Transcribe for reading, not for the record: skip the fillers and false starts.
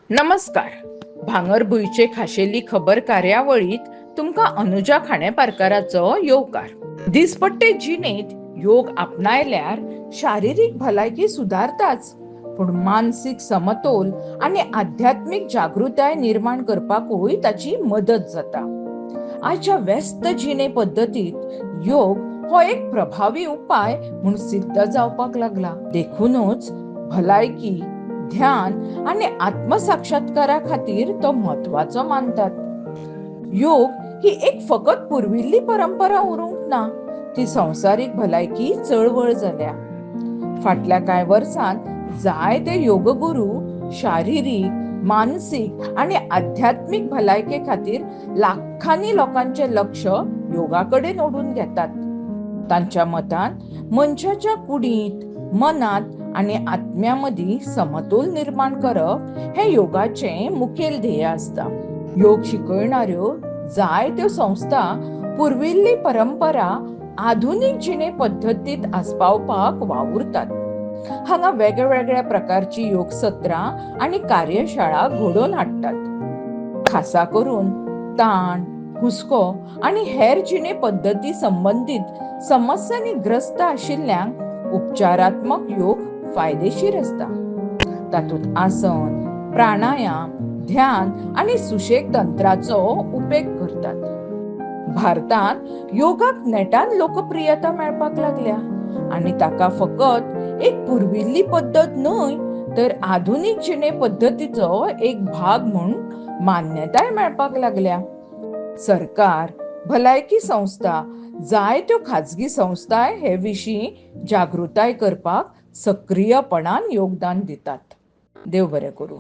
नमस्कार. भांगरभूंयचे खाशेली खबर कार्यावळीत तुमकां अनुजा खांडेपारकाराचो येवकार. दिसपट्टे जिणेंत योग आपणायल्यार शारिरीक भलायकी सुदारताच, पूण मानसीक समतोल आनी आध्यात्मीक जागृताय निर्माण करपाकूय ताची मदत जाता. आयच्या व्यस्त जिणे पद्दतींत योग हो एक प्रभावी उपाय म्हूण सिद्ध जावपाक लागला. देखूनच भलायकी, ध्यान आनी आत्मसाक्षात्कारा खातीर तो म्हत्वाचो मानतात. योग ही एक फकत पुर्विल्ली परंपरा उरूंक ना, ती संवसारीक भलायकी चळवळ जाल्या. फाटल्या कांय वर्सांत जायते योगगुरू शारिरीक, मानसीक आनी आध्यात्मीक भलायके खातीर लाखांनी लोकांचें लक्ष योगा कडेन ओडून घेतात. तांच्या मतान मनशाच्या कुडींत, मनांत आनी आत्म्या मदीं समतोल निर्माण करप हें योगाचें मुखेल ध्येय आसता. योग शिकयणाऱ्यो जायत्यो संस्था पुर्विल्ली परंपरा आधुनीक जिणे पद्दतींत आस्पावपाक वावुरतात. हांगा वेगवेगळ्या प्रकारची योग सत्रां आनी कार्यशाळा घडोवन हाडटात. खासा करून ताण, हुस्को आनी हेर जिणे पद्दती संबंदीत समस्यांनी ग्रस्त आशिल्ल्यांक उपचारात्मक योग फायदेशीर आसता. तातूंत आसन, प्राणायाम, ध्यान आनी सुशेग तंत्राचो उपेग करतात. भारतांत योगाक नेटान लोकप्रियता मेळपाक लागल्या आनी ताका फकत एक पुर्विल्ली पद्दत न्हय तर आधुनीक जिणे पद्दतीचो एक भाग म्हूण मान्यताय मेळपाक लागल्या. सरकार, भलायकी संस्था, जायत्यो खाजगी संस्थाय हे विशीं जागृताय करपाक सक्रीयपणान योगदान दितात. देव बरें करूं.